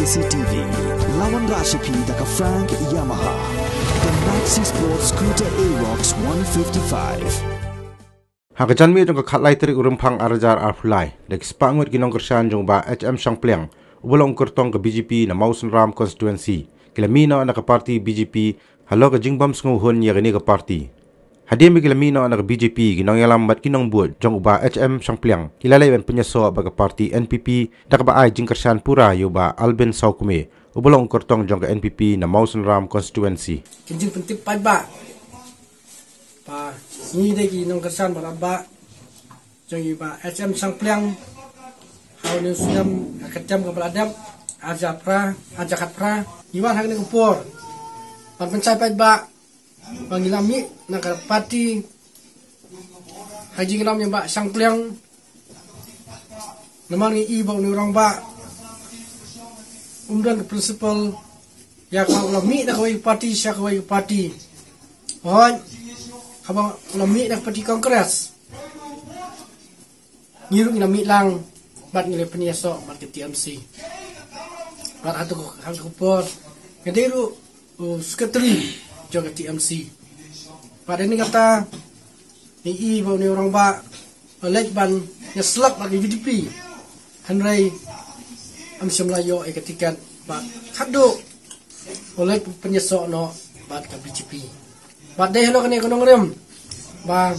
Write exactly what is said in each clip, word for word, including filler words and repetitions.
C T V, lawan Rashipi da ka Frank Yamaha. The Maxi Sport Scooter Aerox one fifty-five. Ha ka janmiet jong ka khatlai tarik u Rymphang arhajar arphew lai, da ki spah ngut ki nongkyrshan jong u Bah H M Shangpliang, uba long u kyrtong ka B J P na Mawsynram constituency, ki la mih noh na ka party B J P halor ka jingbym sngewhun ïa kane ka party. Hadien ba ki la mih noh na ka B J P, ki nongïalam bad ki nongbud jong u Bah H M Shangpliang ki la leit ban pynïasoh bad ka party N P P, da kaba ai jingkyrshan pura ïa u Bah Albin Sawkmie, uba long u kyrtong jong ka N P P na Mawsynram constituency. Kin jingpyntip paidbah ba ngi dei ki nongkyrshan ba la bah jong i Bah H M Shangpliang ha une u snem, ha ka term kaba la dep, arhajar phra, arhajar khatphra. Ngi wan ha kane ka por ban pynshai paidbah ba ngi la mih na ka party ha ka jingïalam ïa u Bah Shangpliang. Namar ngi i ba une u rangbah um don ka principle ïa kaba u la mih na kawei ka party sha kawei ka party. Hooid, haba u la mih na ka party Congress, ngi ruh ngi la mih lang bad ngi la pynïasoh bad ka T M C. Bad ha katu, ha katu ka por nga dei ruh u secretary jong ka T M C. Bad ïa kane kata ngi i ba une u rangbah u leit ban ïaslap bad ka U D P, hynrei um shym la ïoh ïa ka tiket, bad khadduh u leit pynïasoh noh bad ka B J P. Bad dei halor kane ka nongrim ba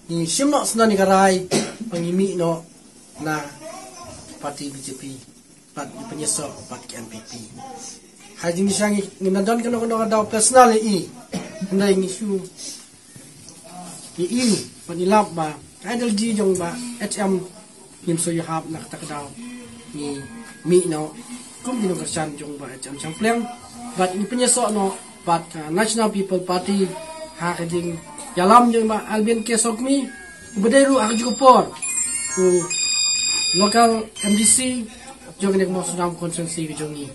ngi shim noh syndon ïa ka rai ba ngi mih noh na party B J P bad ngi pynïasoh bad ka N P P. Ha ka jingshisha ngi, ngim don kano kano ka daw personal ïa i, hynrei ngi shu ïa i bad ngi lap ba ka ideology jong u Bah H M ngim shu ïahap. Na kata ka daw ngi mih noh kum ki nongkyrshan jong u Bah H M Shangpliang bad ngi pynïasoh noh bad ka National People Party ha ka jingïalam jong u Bah Albin K Sawkmie, uba dei ruh ha kajuh ka por u local M D C jong kane ka Mawsynram constituency ka jong ngi.